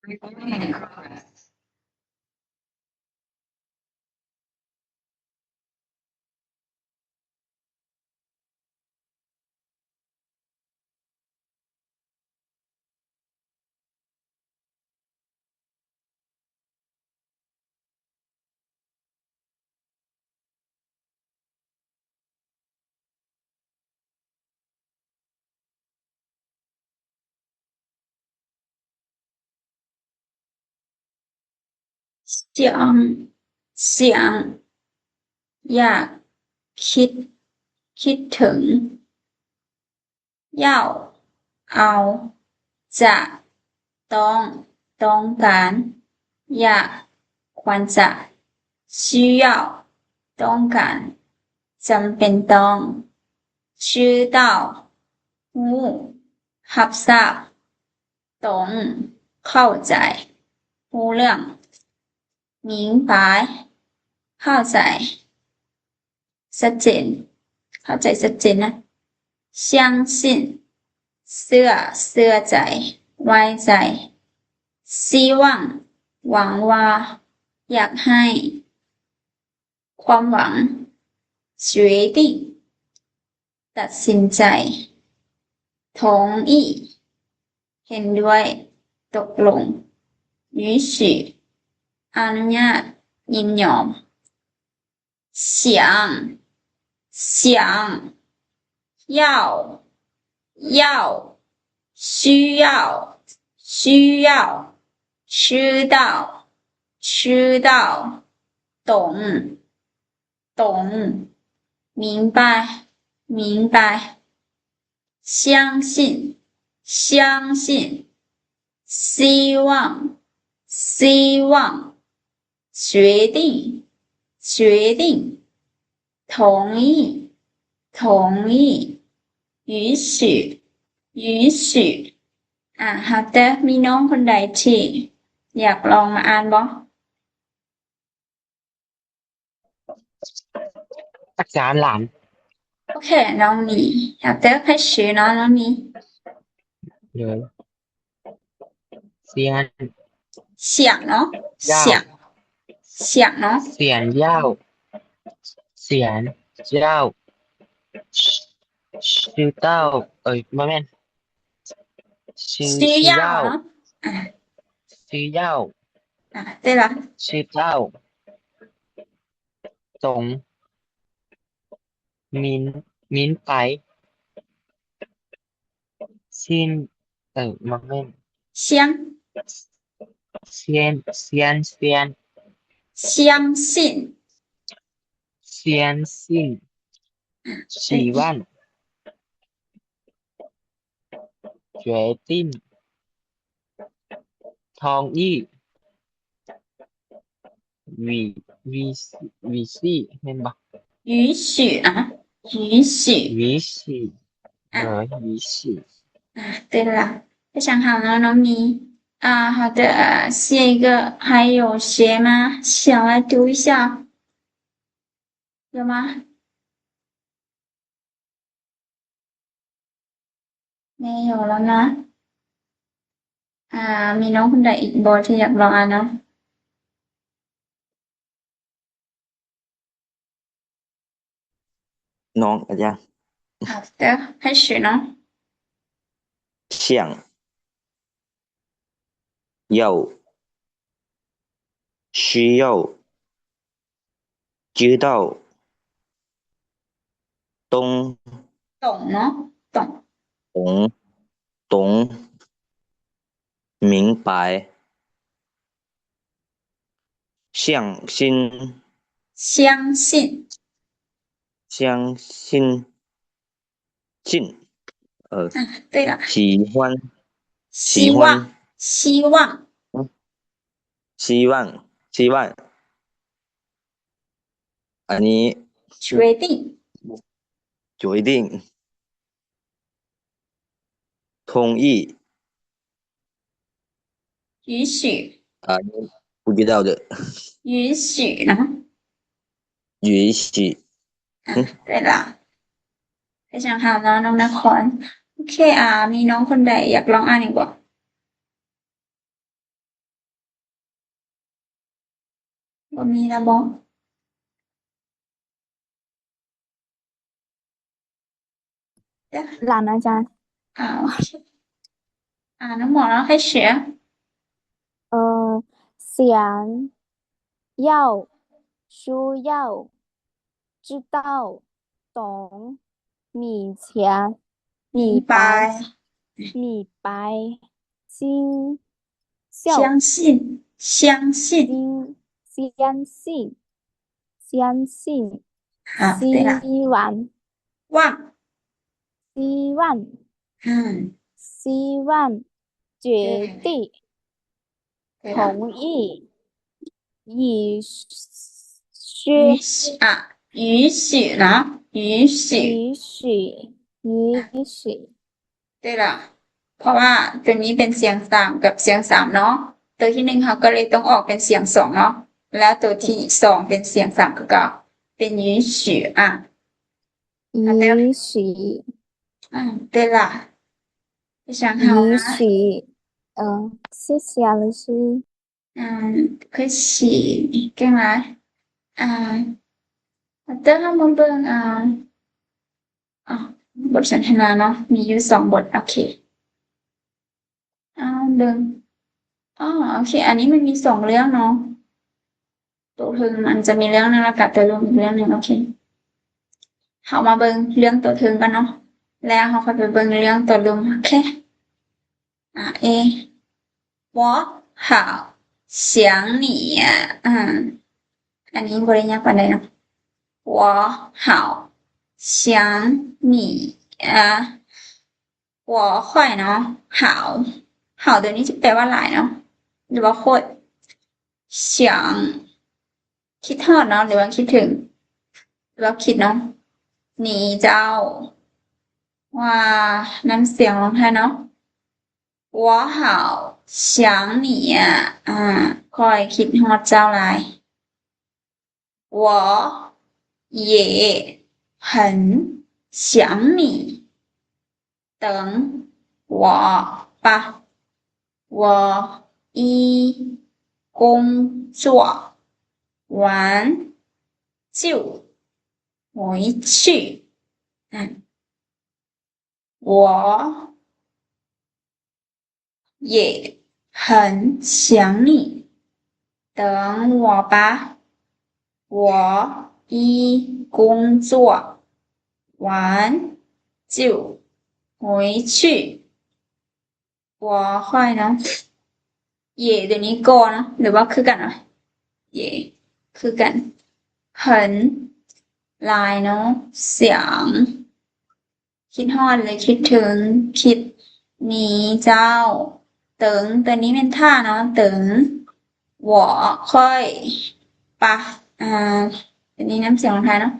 Recording in progress. 想 想 ຢາກ ຄິດ ຄິດເຖິງ ຢາກ ເອົາ ຈະ ຕ້ອງ ຕ້ອງການ ຢາກ ຄວນຈະ 需要 ຕ້ອງການ ຈຳເປັນຕ້ອງ 知道 ຮູ້ ຮັບຊາບ 懂 ເຂົ້າໃຈ ຮູ້ເລື່ອງ 明白 ເຂົ້າໃຈ ຊັດເຈນ ເຂົ້າໃຈຊັດເຈນນະ 相信 ເຊື່ອ ເຊື່ອໃຈ ໄວ້ໃຈ 希望 ຫວັງວ່າ ຢາກໃຫ້ ຄວາມຫວັງ 决定 ຕັດສິນໃຈ 同意 ເຫັນດ້ວຍ ຕົກລົງ 允许 ອະນຸຍາດ ຍິນຍອມ 想 想 要 要 需要 需要 知道 知道 懂 懂 明白 明白 相信 相信 希望 希望 决定 决定 同意 同意 允许 允许 ອ່າ ຫາກແຕ່ມີນ້ອງຄົນໃດທີ່ຢາກລອງມາອ່ານບໍ່? ອາຈານຫຼານ ໂອເຄ ນ້ອງມີ ຫາກແຕ່ໃຜຊື່ເນາະ ນ້ອງມີ ໂດຍ 想 想 ເນາະ 要 想 想 ເນາະ 想要 想要 知道 ເອີຍ ບໍ່ແມ່ນ 需 需要 需要 เนาะ อ่ะ 需要 อ่ะ 对了 知道 懂 明 明白 信 เอ่อ บ่แม่น 相 相 相 相 相信 相信 อ่ะ 希望 决定 同意 允 允 允许 ແມ່ນບໍ່? 允许 ອ່ະ 允许 允许 อ่ะ เออ 允许 อ่ะ 对了 非常好 เนาะ น้องมี อ่า 好的，下一个还有谁吗？想来读一下，有吗？ แม่น ແລ້ວນະ ອ່າ ມີນ້ອງຄົນໃດອີກບໍ່ທີ່ຢາກລອງອ່ານເນາະ? ນ້ອງອາຈານ ອ່າ ເດີ ໃຫ້ຊື່ເນາະ 想 要 需要 知道 懂 懂 ເນາະ 懂 懂 懂 明白 相信 相信 相信 信 เออ อ่ะ 对了 喜欢 喜欢 希望 希望 希望 希望 อันนี้ 决定 决定 同意 允许 อันนี้ 不知道的 允许 เนาะ 允许 อ่ะ 对了 非常好 เนาะ น้องนคร โอเค อ่า มีน้องคนใดอยากลองอ่านอีกบ่? ບໍ່ມີລະບໍ? ຫຼານອາຈານ. ອາ ໂອເຄ ອາ ນ້ອງໝໍເນາະ ໃຫ້ເຊຍ ເອີ 想要 需要 知道 懂 明白 明白 明白 相 相信 相信 相信 相信 ອາ 对ລະ 希望 望 希望 ອືມ 希望 绝对 对 同意 允许 允许 ອາ 允许ເນາະ 允许 允许 允许 对ລະ ເພາະວ່າໂຕນີ້ເປັນສຽງສາມກັບສຽງສາມເນາະ ໂຕທີໜຶ່ງເຮົາກໍເລີຍຕ້ອງອອກເປັນສຽງສອງເນາະ ແລ້ວໂຕທີສອງເປັນສຽງສາມຄືເກົ່າ ເປັນ允许 ອາ 允许 ອາ 对啦 非常好啊 允许 呃，谢谢老师 ອາ ຄືຊິເກັ່ງຫຼາຍ ອາ ເຕີເຮົາມາເບິ່ງ ອາ ອາ ບົດສົນທະນາເນາະ ມີຢູ່ສອງບົດ ໂອເຄ ອາ ເບິ່ງ ອໍ ໂອເຄ ອັນນີ້ມັນມີສອງເລື່ອງເນາະ ໂຕເທິງມັນຈະມີເລື່ອງໜຶ່ງ ແລ້ວກະໂຕລຸ່ມອີກເລື່ອງໜຶ່ງ ໂອເຄ ເຮົາມາເບິ່ງເລື່ອງໂຕເທິງກ່ອນເນາະ ແລ້ວເຮົາຄ່ອຍໄປເບິ່ງເລື່ອງໂຕລຸ່ມ ໂອເຄ ອາ A 我好想你啊 ອາ ອັນນີ້ບໍ່ໄດ້ຍາກປານໃດເນາະ 我好想你啊 我 ຂ້ອຍເນາະ 好 好 ໂຕນີ້ຈະແປວ່າຫຼາຍເນາະ ຫຼືວ່າໂຄດ 想 ຄິດຮອດເນາະ ຫຼືວ່າຄິດເຖິງ ຫຼືວ່າຄິດເນາະ 你 ເຈົ້າ ວ່າ ນ້ຳສຽງລົງທ້າຍເນາະ 我好想你啊 ອາ ຂ້ອຍຄິດຮອດເຈົ້າຫຼາຍ 我也很想你 等我吧 我一工作完就回去 ອາ 我也很想你，等我吧，我一工作完就回去。我 ຂ້ອຍເນາະ 也 ໂຕນີ້ກໍເນາະ ຫຼືວ່າຄືກັນເນາະ 也 ຄືກັນ 很 ຫຼາຍເນາະ 想 ຄິດຮອດ ຫຼື ຄິດເຖິງ ຄິດ 你 ເຈົ້າ 等 ໂຕນີ້ແມ່ນຖ້າເນາະ 等 我 ຂ້ອຍ 吧 ອາ ໂຕນີ້ນ້ຳສຽງລົງທ້າຍເນາະ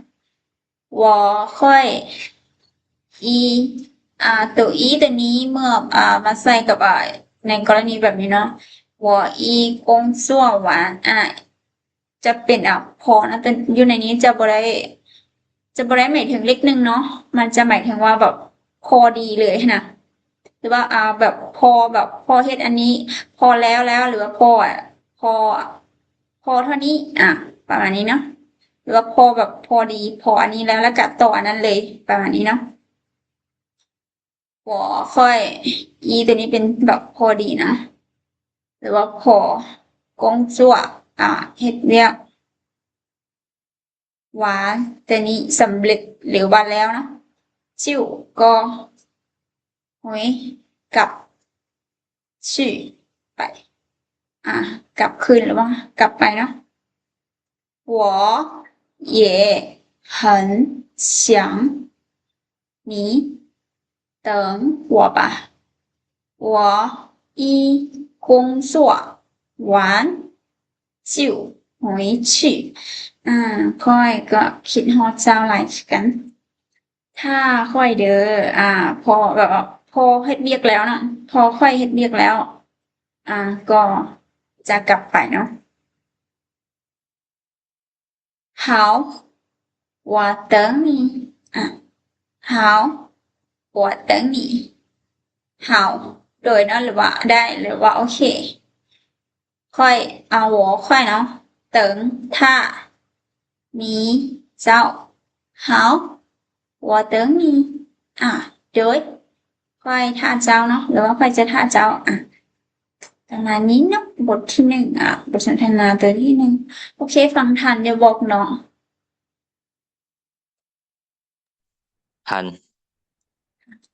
我 ຂ້ອຍ 一 ອາ ໂຕ 一 ໂຕນີ້ເມື່ອ ອາ ມາໃສ່ກັບ ອາ ໃນກໍລະນີແບບນີ້ເນາະ 我一工作完 ອາ ຈະເປັນ ອາ ພໍເນາະ ແຕ່ຢູ່ໃນນີ້ຈະບໍ່ໄດ້ ຈະບໍ່ໄດ້ໝາຍເຖິງເລກໜຶ່ງເນາະ ມັນຈະໝາຍເຖິງວ່າແບບພໍດີເລີຍຫັ້ນນະ ຫຼືວ່າ ອາ ແບບພໍ ແບບພໍເຮັດອັນນີ້ ພໍແລ້ວແລ້ວ ຫຼືວ່າພໍ ພໍ ພໍເທົ່ານີ້ ອາ ປະມານນີ້ເນາະ ຫຼືວ່າພໍແບບພໍດີ ພໍອັນນີ້ແລ້ວ ແລ້ວກະຕໍ່ອັນນັ້ນເລີຍ ປະມານນີ້ເນາະ. 我 ຂ້ອຍ 一 ໂຕນີ້ເປັນແບບພໍດີນະ ຫຼືວ່າພໍ 工作 ອາ ເຮັດວຽກ 完 ໂຕນີ້ສຳເລັດ ຫຼືວ່າແລ້ວເນາະ 就 ກໍ 回 ກັບ 去 ໄປ ອາ ກັບຄືນ ຫຼືວ່າກັບໄປເນາະ. 我也很想你，等我吧，我一工作完就回去。 ອາ ຂ້ອຍກໍຄິດຮອດເຈົ້າຫຼາຍຄືກັນ. ຖ້າຂ້ອຍເດີ ອາ ພໍ ແບບວ່າພໍເຮັດວຽກແລ້ວເນາະ ພໍຂ້ອຍເຮັດວຽກແລ້ວ ອາ ກໍຈະກັບໄປເນາະ. 好，我等你。 ອາ 好，我等你。 好 ໂດຍເນາະ ຫຼືວ່າໄດ້ ຫຼືວ່າໂອເຄ ຂ້ອຍ ອາ 我 ຂ້ອຍເນາະ等他 ມີເຈົ້າ 好 我等你 ອາ ໂດຍ ຂ້ອຍຖ້າເຈົ້າເນາະ ຫຼືວ່າຂ້ອຍຈະຖ້າເຈົ້າ ອາ ປະມານນີ້ເນາະ ບົດທີໜຶ່ງ ອາ ບົດສົນທະນາຕົວທີໜຶ່ງ ໂອເຄ ຟັງທັນ ຢ່າບອກນ້ອງ ທັນ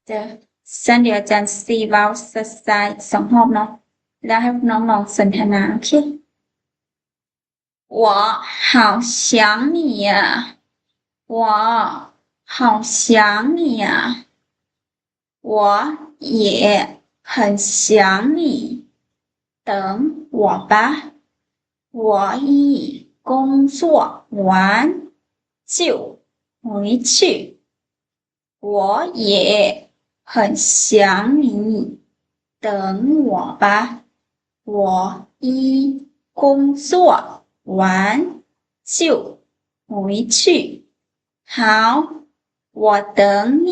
ເຈົ້າ ຊັ້ນດຽວອາຈານຊິເວົ້າຊ້າໆ ອີກສອງຮອບເນາະ ແລ້ວໃຫ້ພວກນ້ອງລອງສົນທະນາ ໂອເຄ 我好想你呀，我好想你呀，我也很想你，等我吧，我一工作完就回去。 我也很想你，等我吧，我一工作完就回去。好，我等你。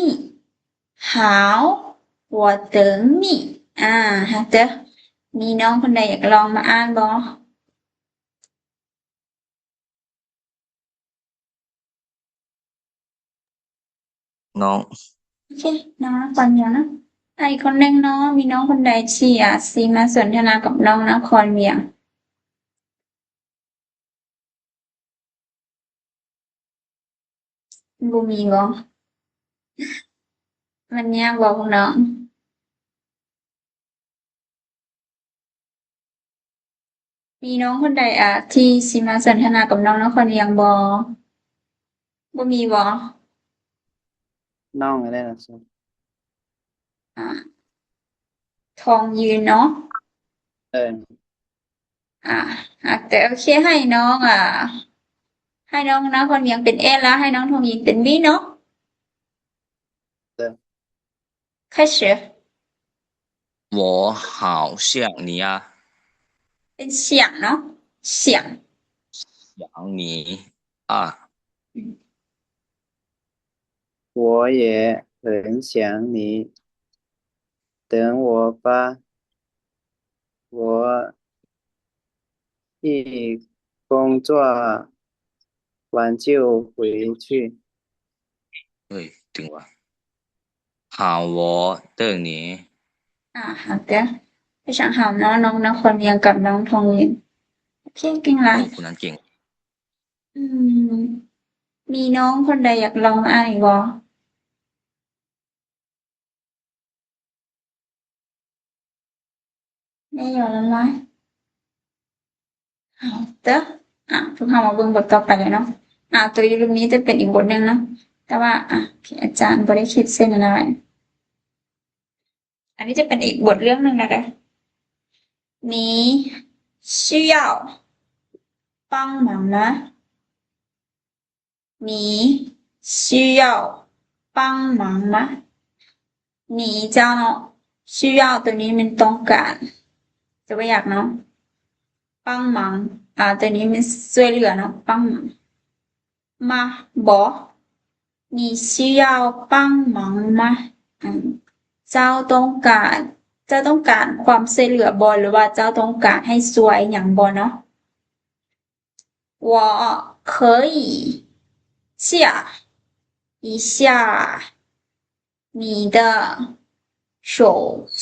好，我等你。 ອາ ຮັກເດີ ມີນ້ອງຄົນໃດຢາກລອງມາອ່ານບໍ່? ນ້ອງ ໂອເຄ ນ້ອງນະຄອນວຽງເນາະ ອີກຄົນໜຶ່ງເນາະ ມີນ້ອງຄົນໃດທີ່ອາດຊິມາສົນທະນາກັບນ້ອງນະຄອນວຽງ? ບໍ່ມີບໍ່? ມັນຍາກບໍ່ພວກນ້ອງ? ມີນ້ອງຄົນໃດ ອາ ທີ່ຊິມາສົນທະນາກັບນ້ອງນະຄອນວຽງບໍ່? ບໍ່ມີບໍ່? ນ້ອງກໍໄດ້ນະ ອາ ທອງຍືນເນາະ ເອີ ອາ ອາ ແຕ່ໂອເຄ ໃຫ້ນ້ອງ ອາ ໃຫ້ນ້ອງນະຄອນວຽງເປັນ A ແລ້ວໃຫ້ນ້ອງທອງຍືນເປັນ B ເນາະ ເອີ 开始。我好想你啊。 ເປັນ 想 ເນາະ 想。 想你啊。 我也很想你，等我吧，我一工作完就回去。 ເອີຍ ດຶງວ່າ 好，我等你。 ອາ ຮັກເດີ ໄປສັງຫາມເນາະ ນ້ອງນະຄອນວຽງກັບນ້ອງທອງເຫວັນ ໂອເຄ ເກັ່ງຫຼາຍ ໂອ້ ຜູ້ນັ້ນເກັ່ງ ອືມ ມີນ້ອງຄົນໃດຢາກລອງມາອ່ານອີກບໍ່? ໄດ້ຢູ່ແລ້ວນະ ເອົາເດີ ອາ ພວກເຮົາມາເບິ່ງບົດຕໍ່ໄປເລີຍເນາະ ອາ ຕົວຢູ່ລຸ່ມນີ້ຈະເປັນອີກບົດໜຶ່ງເນາະ ແຕ່ວ່າ ອາ ອາຈານບໍ່ໄດ້ຂີດເສັ້ນອັນນັ້ນໄວ້ ອັນນີ້ຈະເປັນອີກບົດເລື່ອງໜຶ່ງແລ້ວເດີ 你需要帮忙吗? 你需要帮忙吗? 你 ເຈົ້າເນາະ 需要 ໂຕນີ້ແມ່ນຕ້ອງການ ຈະບໍ່ຢາກເນາະ 帮忙 ອາ ໂຕນີ້ແມ່ນຊ່ວຍເຫຼືອເນາະ 帮忙 吗 ບໍ່ 你需要帮忙吗? ອາ ເຈົ້າຕ້ອງການ ເຈົ້າຕ້ອງການຄວາມຊ່ວຍເຫຼືອບໍ່ ຫຼືວ່າເຈົ້າຕ້ອງການໃຫ້ຊ່ວຍຫຍັງບໍ່ເນາະ? 我可以借一下你的手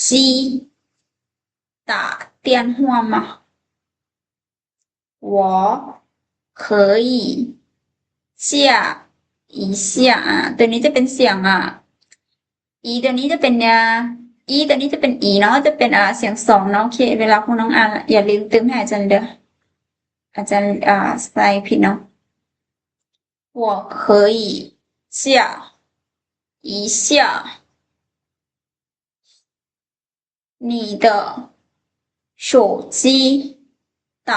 机打电话吗? 我可以借一下 ອາ ໂຕນີ້ຈະເປັນສຽງ ອາ ອີ ໂຕນີ້ຈະເປັນ ອາ ອີ ໂຕນີ້ຈະເປັນ ອີ ເນາະ ຈະເປັນ ອາ ສຽງສອງເນາະ ໂອເຄ ເວລາພວກນ້ອງອ່ານ ຢ່າລືມຕື່ມໃຫ້ອາຈານເດີ ອາຈານ ອາ ໃສ່ຜິດເນາະ 我可以借一下 你的手机打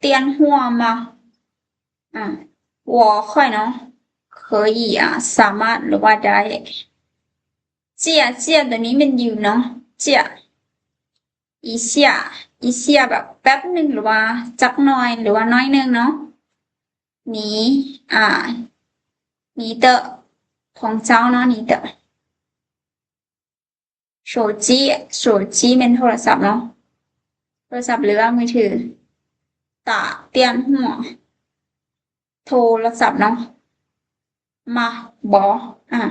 电话吗? ອາ 我 ຂ້ອຍເນາະ 可以 ອາ ສາມາດ ຫຼືວ່າໄດ້ 借 借 ໂຕນີ້ແມ່ນຢືມເນາະ 借一下 一下 ແບບແປັບໜຶ່ງ ຫຼືວ່າຈັກໜ່ອຍ ຫຼືວ່າໜ້ອຍໜຶ່ງເນາະ 你 ອາ 你的 ຂອງເຈົ້າເນາະ 你的 手机 手机 ແມ່ນໂທລະສັບເນາະ ໂທລະສັບ ຫຼືວ່າມືຖື 打电话 ໂທລະສັບເນາະ 吗 ບໍ່ ອ່າ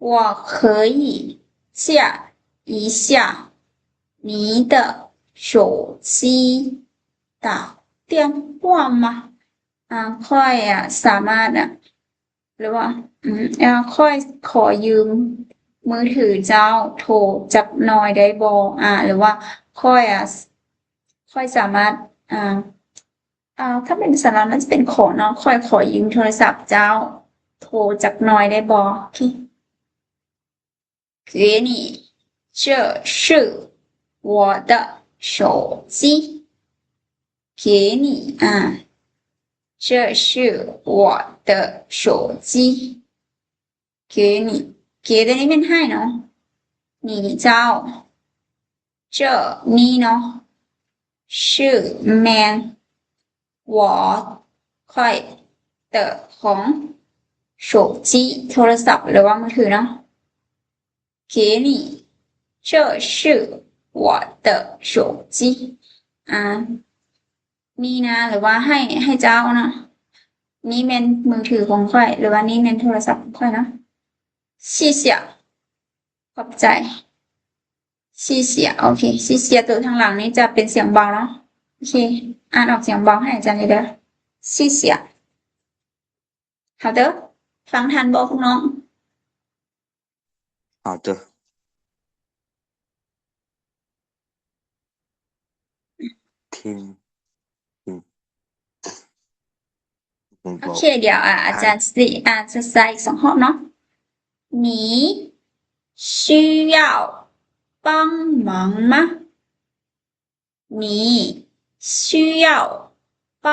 我可以借一下你的手机打电话吗 ອ່າ ຂ້ອຍ ອ່າ ສາມາດ ອ່າ ຫຼືວ່າ ອືມ ອ່າ ຂ້ອຍຂໍຢືມມືຖືເຈົ້າໂທຈັກໜ່ອຍໄດ້ບໍ່ ອ່າ ຫຼືວ່າ ຂ້ອຍ ອ່າ ຂ້ອຍສາມາດ ອ່າ ອ່າ ຖ້າເປັນພາສາລາວໜ້າຈະເປັນຂໍເນາະ ຂ້ອຍຂໍຢືມໂທລະສັບເຈົ້າໂທຈັກໜ່ອຍໄດ້ບໍ່ ໂອເຄ 给你，这是我的手机。给你啊，这是我的手机。给你，给的 ນີ້ແມ່ນໃຫ້ເນາະ 你 ເຈົ້າ 这 ນີ້ເນາະ 是 ແມ່ນ 我 ຂ້ອຍ 的 ຂອງ 手机 ໂທລະສັບ ຫຼືວ່າມືຖືເນາະ 给你，这是我的手机 ອ່າ ນີ້ນະ ຫຼືວ່າໃຫ້ ໃຫ້ເຈົ້າເນາະ ນີ້ແມ່ນມືຖືຂອງຂ້ອຍ ຫຼືວ່ານີ້ແມ່ນໂທລະສັບຂອງຂ້ອຍເນາະ 谢谢 ຂອບໃຈ 谢谢 ໂອເຄ 谢谢 ໂຕທາງຫຼັງນີ້ຈະເປັນສຽງເບົາເນາະ ໂອເຄ ອ່ານອອກສຽງເບົາໃຫ້ອາຈານແດ່ເດີ 谢谢 好的 ຟັງທັນບໍ່ພວກນ້ອງ 好的 听 嗯 โอเค เดี๋ยว อ่า อาจารย์สิ อ่า จะใส่อีกสองรอบเนาะ 你需要帮忙吗 你需要帮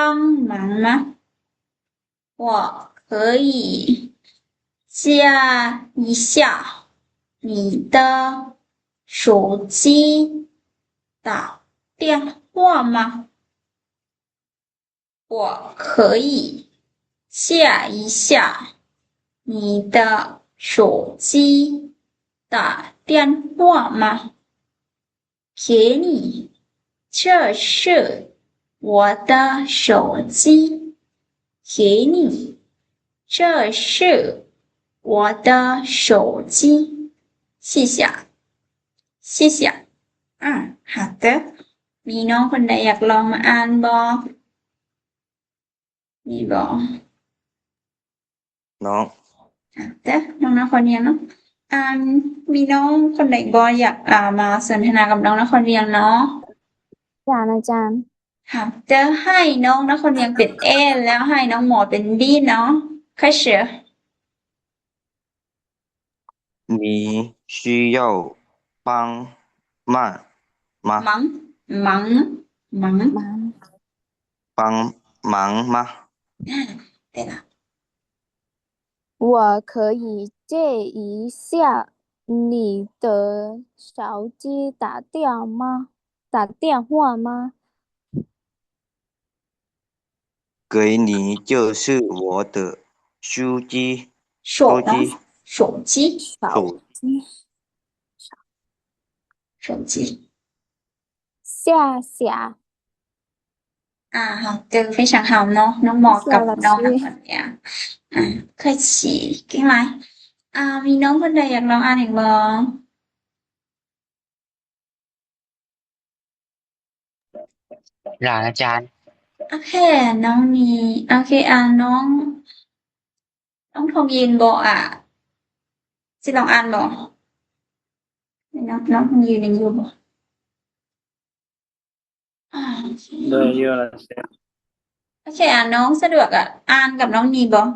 忙吗 我可以借一下你的手机打电话吗 我可以借一下你的手机打电话吗 给你，这是我的手机。给你，这是我的手机。谢谢，谢谢。嗯，好的。มีน้องคนใดอยากลองมาอ่านบ่ มีบ่ ນ້ອງ ເດີ ນ້ອງນະຄອນວຽງເນາະ ອ່າ ມີນ້ອງຄົນໃດບໍ່ຢາກ ອ່າ ມາສົນທະນາກັບນ້ອງນະຄອນວຽງເນາະ ຈານ ອາຈານ ເດີ ໃຫ້ນ້ອງນະຄອນວຽງເປັນ A ແລ້ວໃຫ້ນ້ອງໝໍເປັນ B ເນາະ 开始 你需要帮忙吗？忙 忙 忙 帮忙吗？ ອ່າ ເປັນລະ 我可以借一下你的手机打电话吗？ 打电话吗？ 给你，这是我的手机。手机 手机 手机 手机 谢谢。 ອ່າ ເຮົາເຈີໄປສັງເຮົາເນາະ ນ້ອງໝໍກັບນ້ອງນະຄອນວຽງ ອ່າ 开始 ເກັ່ງຫຼາຍ ອ່າ ມີນ້ອງຄົນໃດຢາກລອງອ່ານອີກບໍ່? ຫຼານອາຈານ ໂອເຄ ນ້ອງມີ ໂອເຄ ອ່າ ນ້ອງ ນ້ອງທອງຍິນບໍ່ ອ່າ ຊິລອງອ່ານບໍ່? ນ້ອງ ນ້ອງທອງຍິນຍັງຢູ່ບໍ່? ອ່າ ໂອເຄ ໄດ້ຢູ່ລະ ໂອເຄ ອ່າ ນ້ອງສະດວກ ອ່າ ອ່ານກັບນ້ອງມີບໍ່?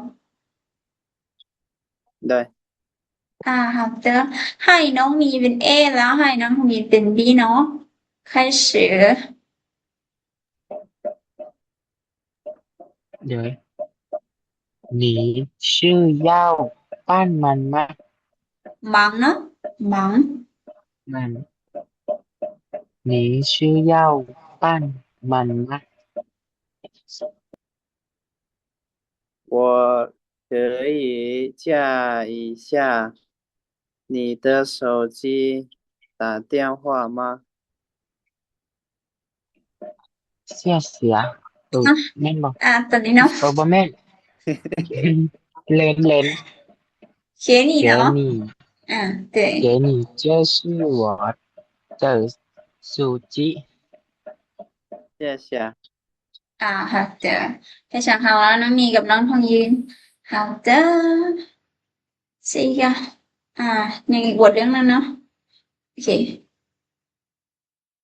ໄດ້ ອ່າ ເຮົາຈະໃຫ້ນ້ອງມີເປັນ A ແລ້ວໃຫ້ນ້ອງທອງຍິນເປັນ B ເນາະ 开始。 เดี๋ยว 你需要帮忙吗？忙 ເນາະ 忙 忙 你需要帮忙吗？我可以借一下 你的手机打电话吗？谢谢。ເອີ ແມ່ນບໍ່? ອ່າ ຕົວນີ້ເນາະ ເອີ ບໍ່ແມ່ນ ເລີນ ເລີນ 给你的哦。给你。啊，对。给你，这是我的手机。谢谢。 ອ່າ 好的 ເພາະສະນັ້ນເຮົາ ນ້ອງມີກັບນ້ອງທອງຢືນ 好的 这个 ອ່າ ຍັງອີກບົດເລື່ອງໜຶ່ງເນາະ ໂອເຄ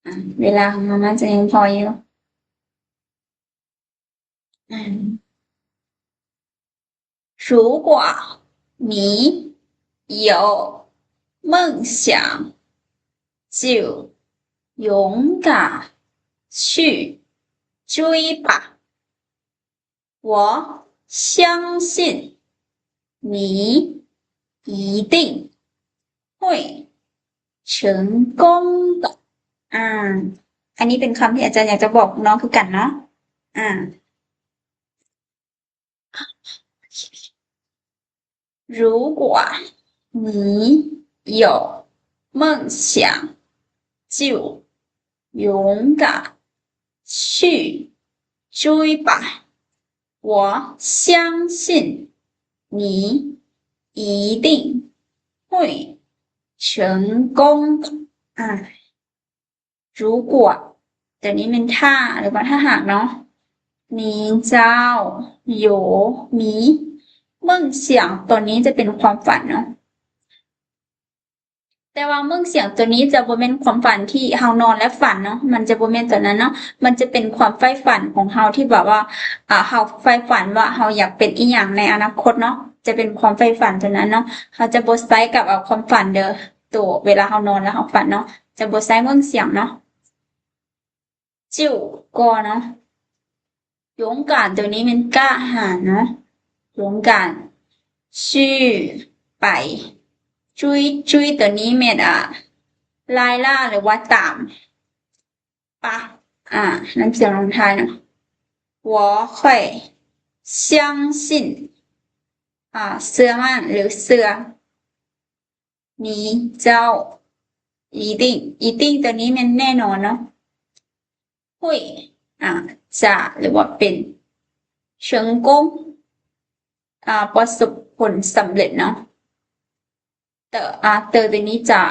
ອ່າ ເວລາຂອງເຮົາໜ້າຈະຍັງພໍຢູ່ ອ່າ 如果你有梦想，就勇敢去追吧。我相信你一定会成功的。 ອ່າ ອັນນີ້ເປັນຄຳທີ່ອາຈານຢາກຈະບອກນ້ອງຄືກັນເນາະ ອ່າ 如果你有梦想，就勇敢去追吧。我相信你一定会成功的。 อ่า 如果 ຕົວນີ້ແມ່ນຖ້າ ຫຼືວ່າຖ້າຫາກເນາະ 你 ເຈົ້າ 有 ມີ 梦想 ຕົວນີ້ຈະເປັນຄວາມຝັນເນາະ ແຕ່ວ່າ梦想 ຕົວນີ້ຈະບໍ່ແມ່ນຄວາມຝັນທີ່ເຮົານອນແລ້ວຝັນເນາະ ມັນຈະບໍ່ແມ່ນຕົວນັ້ນເນາະ ມັນຈະເປັນຄວາມໃຝ່ຝັນຂອງເຮົາທີ່ແບບວ່າ ອ່າ ເຮົາໃຝ່ຝັນວ່າເຮົາຢາກເປັນອີ່ຫຍັງໃນອະນາຄົດເນາະ ຈະເປັນຄວາມໃຝ່ຝັນຕົວນັ້ນເນາະ ເຮົາຈະບໍ່ໃຊ້ກັບ ອ່າ ຄວາມຝັນເດີ ໂຕເວລາເຮົານອນແລ້ວເຮົາຝັນເນາະ ຈະບໍ່ໃຊ້梦想ເນາະ 就 ກໍເນາະ 勇敢 ຕົວນີ້ແມ່ນກ້າຫານເນາະ 勇敢 去 ໄປ 追 追 ຕົວນີ້ແມ່ນ ອ່າ ໄລ່ລ່າ ຫຼືວ່າຕາມ 吧 ອ່າ ນ້ຳສຽງລົງທ້າຍເນາະ 我会相信 ອ່າ ເຊື່ອໝັ້ນ ຫຼື ເຊື່ອ 你 ເຈົ້າ 一定 一定 ຕົວນີ້ແມ່ນແນ່ນອນເນາະ 会 ອ່າ ຈະ ຫຼືວ່າເປັນ 成功 ອ່າ ປະສົບຜົນສຳເລັດເນາະ 的 ອ່າ 的 ຕົວນີ້ຈະ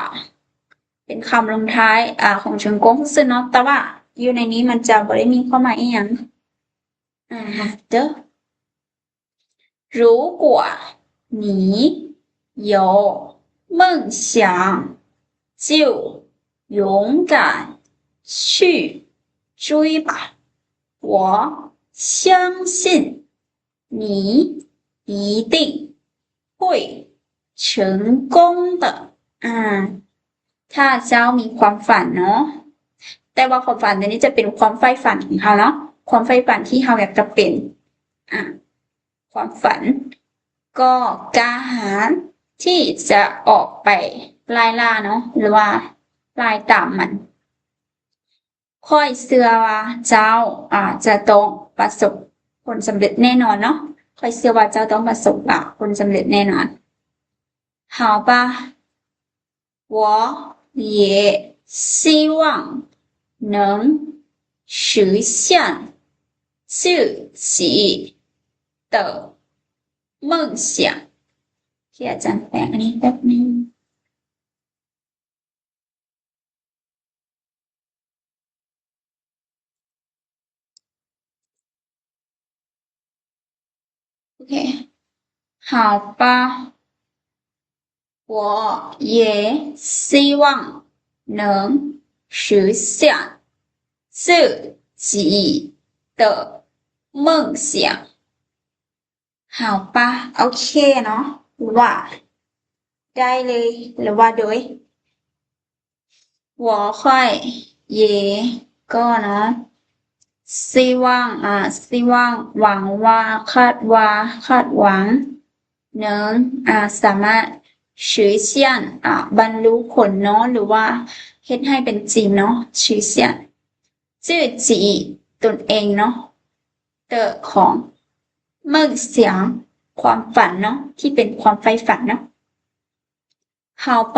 ເປັນຄຳລົງທ້າຍ ອ່າ ຂອງ成功ຊື່ໆເນາະ ແຕ່ວ່າຢູ່ໃນນີ້ມັນຈະບໍ່ໄດ້ມີຄວາມໝາຍອີ່ຫຍັງ ອ່າ 的 如果你有梦想，就勇敢去追吧。我相信你一定会成功的。 ອ່າ ຖ້າເຈົ້າມີຄວາມຝັນເນາະ ແຕ່ວ່າຄວາມຝັນຕົວນີ້ຈະເປັນຄວາມໃຝ່ຝັນຂອງເຮົາເນາະ ຄວາມໃຝ່ຝັນທີ່ເຮົາຢາກຈະເປັນ ອ່າ ຄວາມຝັນ ກໍກ້າຫານທີ່ຈະອອກໄປໄລ່ລ່າເນາະ ຫຼືວ່າໄລ່ຕາມມັນ ຂ້ອຍເຊື່ອວ່າເຈົ້າ ອ່າ ຈະຕ້ອງປະສົບຜົນສຳເລັດແນ່ນອນເນາະ ຂ້ອຍເຊື່ອວ່າເຈົ້າຕ້ອງປະສົບ ອ່າ ຜົນສຳເລັດແນ່ນອນ 好吧 我也希望能实现自己的梦想。ให้อาจารย์แปลอันนี้แป๊บนึง โอเค 好吧 我也希望能实现自己的梦想。 好吧 โอเคเนาะ หรือว่าได้เลย หรือว่าโดย 我会 也 ก็เนาะ 希望 อ่า 希望 หวังว่า คาดว่า คาดหวัง 能 อ่า สามารถ 实现 อ่า บรรลุผลเนาะ หรือว่าเฮ็ดให้เป็นจริงเนาะ 实现 自己 ตนเองเนาะ 的 ของ 梦想 ความฝันเนาะ ที่เป็นความใฝ่ฝันเนาะ 好吧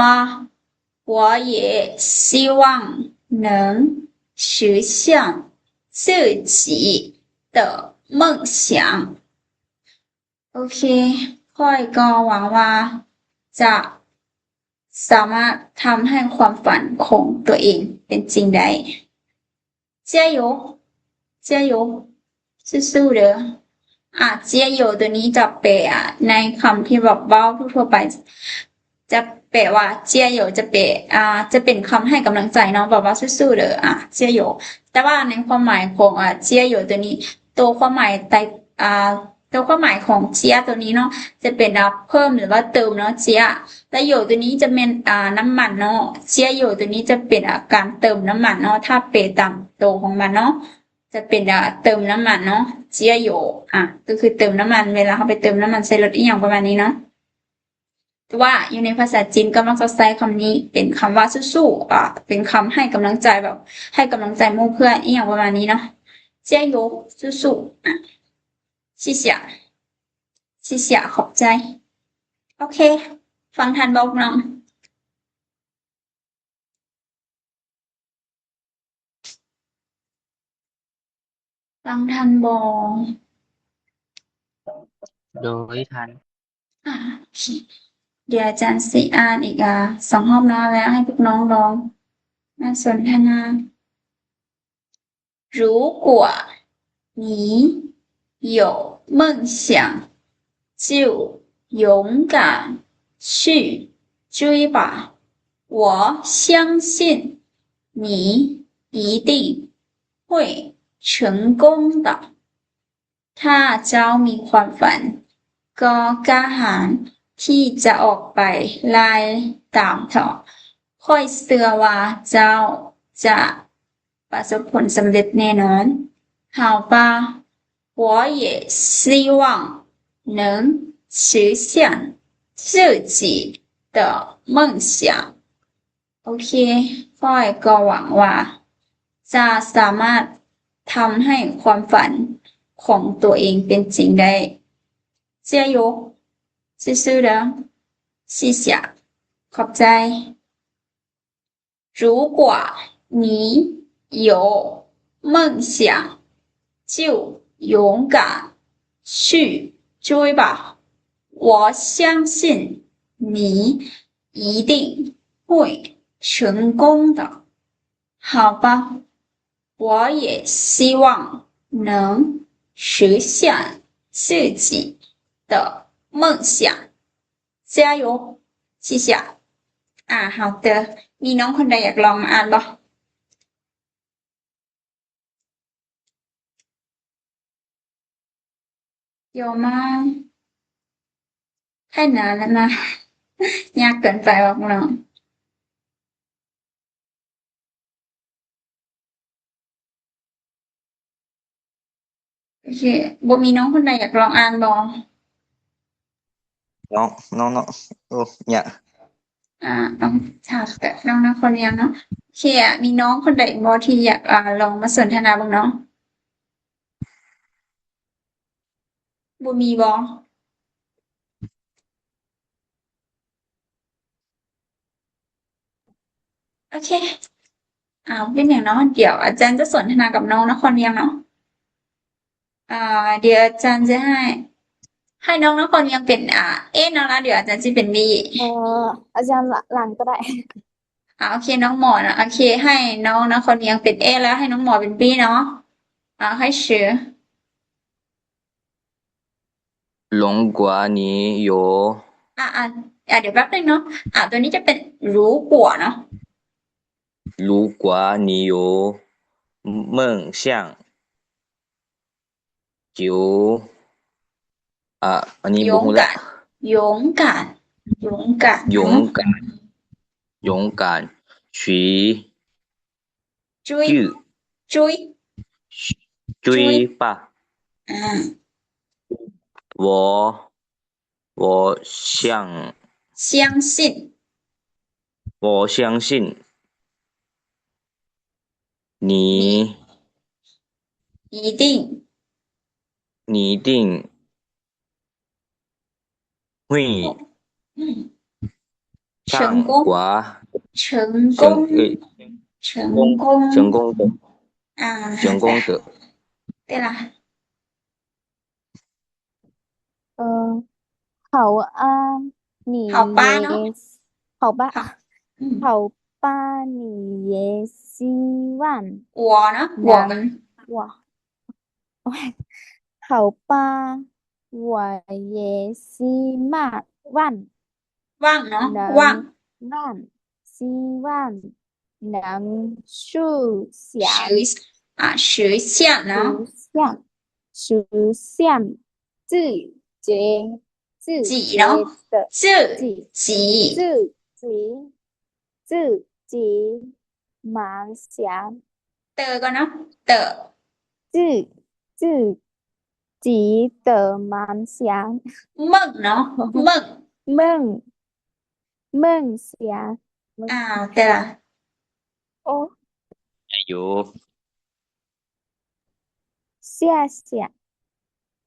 我也希望能实现自己的梦想。 ໂອເຄ ຂ້ອຍກໍຫວັງວ່າຈະສາມາດທຳໃຫ້ຄວາມຝັນຂອງຕົວເອງເປັນຈິງໄດ້. 加油 加油 ສູ້ໆເດີ. ອາ 加油 ຕົວນີ້ຈະແປໃນຄຳທີ່ແບບເວົ້າທົ່ວໆໄປ ຈະແປວ່າ 加油 ຈະແປ ອາ ຈະເປັນຄຳໃຫ້ກຳລັງໃຈເນາະ ແບບວ່າສູ້ໆເດີ ອາ 加油. ແຕ່ວ່າໃນຄວາມໝາຍຂອງ ອາ 加油 ຕົວນີ້ ໂຕຄວາມໝາຍໃຕ້ ອາ ໂຕຄວາມໝາຍຂອງ 加 ຕົວນີ້ເນາະ ຈະເປັນ ອາ ເພີ່ມ ຫຼືວ່າເຕີມເນາະ 加 ແລະ 油 ຕົວນີ້ຈະແມ່ນ ອາ ນ້ຳມັນເນາະ 加油 ຕົວນີ້ຈະເປັນ ອາ ການເຕີມນ້ຳມັນເນາະ ຖ້າແປຕາມໂຕຂອງມັນເນາະ ຈະເປັນ ອາ ເຕີມນ້ຳມັນເນາະ 加油 ອາ ກໍຄືເຕີມນ້ຳມັນ ເວລາເຮົາໄປເຕີມນ້ຳມັນໃສ່ລົດ ອີ່ຫຍັງປະມານນີ້ເນາະ. ແຕ່ວ່າຢູ່ໃນພາສາຈີນກໍມັກຈະໃຊ້ຄຳນີ້ເປັນຄຳວ່າສູ້ໆ ອາ ເປັນຄຳໃຫ້ກຳລັງໃຈ ແບບໃຫ້ກຳລັງໃຈໝູ່ເພື່ອນ ອີ່ຫຍັງປະມານນີ້ເນາະ 加油 สู้ๆ ອາ 谢谢 谢谢 ຂອບໃຈ. ໂອເຄ ຟັງທັນບໍ່ນ້ອງ? ຟັງທັນບໍ່? ໂດຍ ທັນ. ອາ ໂອເຄ ດຽວອາຈານຊິອ່ານອີກ ອາ ສອງຮອບເນາະ ແລ້ວໃຫ້ພວກນ້ອງລອງມາສົນທະນາ. 如果你有梦想，就勇敢去追吧。我相信你一定会成功的。 ຖ້າເຈົ້າມີຄວາມຝັນ ກໍກ້າຫານທີ່ຈະອອກໄປໄລ່ຕາມເຖາະ. ຂ້ອຍເຊື່ອວ່າເຈົ້າຈະປະສົບຜົນສຳເລັດແນ່ນອນ. 好吧，我也希望能实现自己的梦想。 ໂອເຄ ຂ້ອຍກໍຫວັງວ່າຈະສາມາດທຳໃຫ້ຄວາມຝັນຂອງຕົວເອງເປັນຈິງໄດ້. 加油 สู้ๆເດີ 谢谢 ຂອບໃຈ. 如果你有梦想，就勇敢去追吧。我相信你一定会成功的。好吧，我也希望能实现自己的梦想。 加油 谢谢 ອາ ເຮົາເຕີ ມີນ້ອງຄົນໃດຢາກລອງມາອ່ານບໍ່? 有吗？太难了吗？ຍາກເກີນໄປບໍ່ນ້ອງ? ໂອເຄ ບໍ່ມີນ້ອງຄົນໃດຢາກລອງອ່ານບໍ່? ນ້ອງ ນ້ອງ ນ້ອງ ໂອ້ ຍາກ ອາ ຕ້ອງຖາມແບບນ້ອງນະຄອນວຽງເນາະ. ໂອເຄ ມີນ້ອງຄົນໃດບໍ່ທີ່ຢາກ ອາ ລອງມາສົນທະນາເບິ່ງເນາະ? ບໍ່ມີບໍ່? ໂອເຄ ອາ ເປັນຫຍັງເນາະ ດຽວອາຈານຈະສົນທະນາກັບນ້ອງນະຄອນວຽງເນາະ. ອາ ດຽວອາຈານຈະໃຫ້ ໃຫ້ນ້ອງນະຄອນວຽງເປັນ ອາ A ເນາະ ແລ້ວດຽວອາຈານຊິເປັນ B. ເອີ ອາຈານ ລະ ຫຼັງກໍໄດ້. ອາ ໂອເຄ ນ້ອງໝໍເນາະ ໂອເຄ ໃຫ້ນ້ອງນະຄອນວຽງເປັນ A ແລ້ວໃຫ້ນ້ອງໝໍເປັນ B ເນາະ. ອາ 开始. 如果你有 ອາ ອາ ອາ ດຽວແປັບໜຶ່ງເນາະ ອາ ຕົວນີ້ຈະເປັນ 如果 ເນາະ. 如果你有梦想 就 ອາ ອັນນີ້ບໍ່ຮູ້ລະ 勇敢 勇敢 勇敢 勇敢 勇敢去 追 追 追 追吧。 ອາ 我 我相 相信 我相信 你 一定 你一定 会 嗯，成功 成功 成功 成功 成功的 ອາ 成功的 ເວລາ呃，好啊，你好吧呢？也，好吧，好，嗯。好吧，你也希望我呢？我跟能，我，好吧，我也希望，望，望เนาะ 能，望 望，希望 能实现，实，啊，实现เนาะ 实现，实现自己，自己เนาะ 己的，自己，自己，自己，自己梦想。เตอก่อนเนาะ เตอ 自，自己的梦想。梦เนาะ 梦 梦 梦想。ອ່າ ແຕ່ລະ ໂອ້ ໄດ້ຢູ່ 谢谢。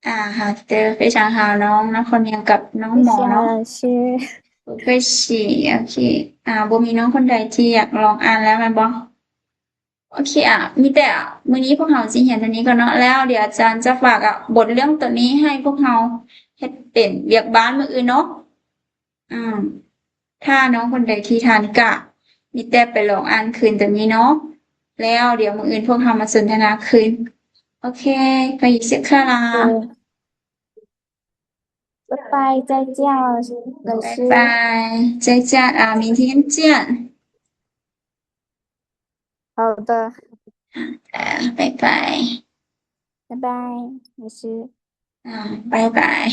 ອ່າ ເຮົາເຈີ 非常好 ນ້ອງ ນ້ອງຄົນຫຍັງກັບນ້ອງໝໍເນາະ 谢谢老师。 ໂອເຄ ໂອເຄ ອ່າ ບໍ່ມີນ້ອງຄົນໃດທີ່ຢາກລອງອ່ານແລ້ວແມ່ນບໍ່? ໂອເຄ ອ່າ ມີແຕ່ມື້ນີ້ພວກເຮົາຊິຮຽນເທົ່ານີ້ກ່ອນເນາະ ແລ້ວດຽວອາຈານຈະຝາກ ອ່າ ບົດເລື່ອງໂຕນີ້ໃຫ້ພວກເຮົາເຮັດເປັນວຽກບ້ານມື້ອື່ນເນາະ. ອືມ ຖ້ານ້ອງຄົນໃດທີ່ທັນກະມີແຕ່ໄປລອງອ່ານຄືນໂຕນີ້ເນາະ ແລ້ວດຽວມື້ອື່ນພວກເຮົາມາສົນທະນາຄືນ. ໂອເຄ ขอบคุณค่ะ 拜拜，再见，老师。 ບາຍບາຍ 再见 ອ່າ 明天见 好的。 ອ່າ ບາຍບາຍ 拜拜，老师。 ອ່າ ບາຍບາຍ.